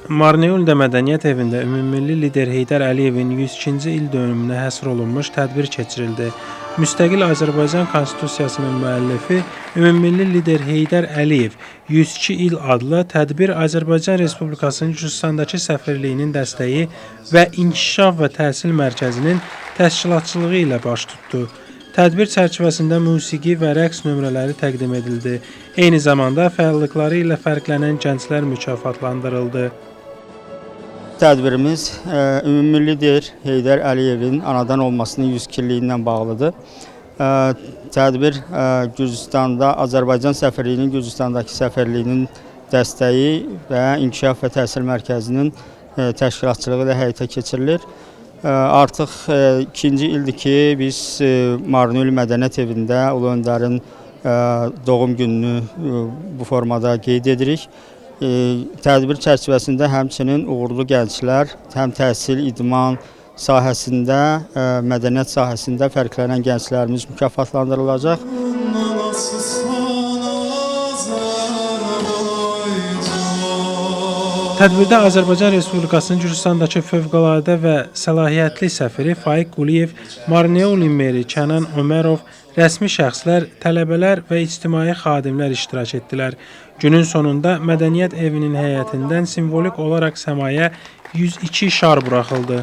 Marneuldə Mədəniyyət Evində ümummilli lider Heydər Əliyevin 102-ci il dönümünə həsr olunmuş tədbir keçirildi. Müstəqil Azərbaycan Konstitusiyasının müəllifi ümummilli lider Heydər Əliyev 102 il adlı tədbir Azərbaycan Respublikasının Gürcüstandakı səfirliyinin dəstəyi və İnkişaf və Təhsil Mərkəzinin təşkilatçılığı ilə baş tutdu. Tədbir çərçivəsində musiqi və rəqs nömrələri təqdim edildi. Eyni zamanda fəallıqları ilə fərqlənən gənclər mükafatlandırıldı. Tədbirimiz ümummilli lider Heydər Əliyevin anadan olmasının 102 illiyi ilə bağlıdır. Tədbir Gürcüstanda Azərbaycan səfirliyinin Gürcüstandakı səfirliyinin dəstəyi və İnkişaf və Təhsil Mərkəzinin təşkilatçılığı ilə həyata keçirilir. Artıq ikinci ildir ki, biz Marneuli Mədəniyyət Evində Ulu Öndərin doğum gününü bu formada qeyd edirik. Tədbir çərçivəsində həmçinin uğurlu gənclər həm təhsil, idman sahəsində, mədəniyyət sahəsində fərqlənən gənclərimiz mükafatlandırılacaq. Tədbirdə Azərbaycan Respublikasının Gürcüstandakı fövqəladə və səlahiyyətli səfiri Faiq Quliyev, Marneuli meri Kənan Ömərov, rəsmi şəxslər, tələbələr və ictimai xadimlər iştirak etdilər. Günün sonunda Mədəniyyət Evinin həyətindən simvolik olaraq səmaya 102 şar buraxıldı.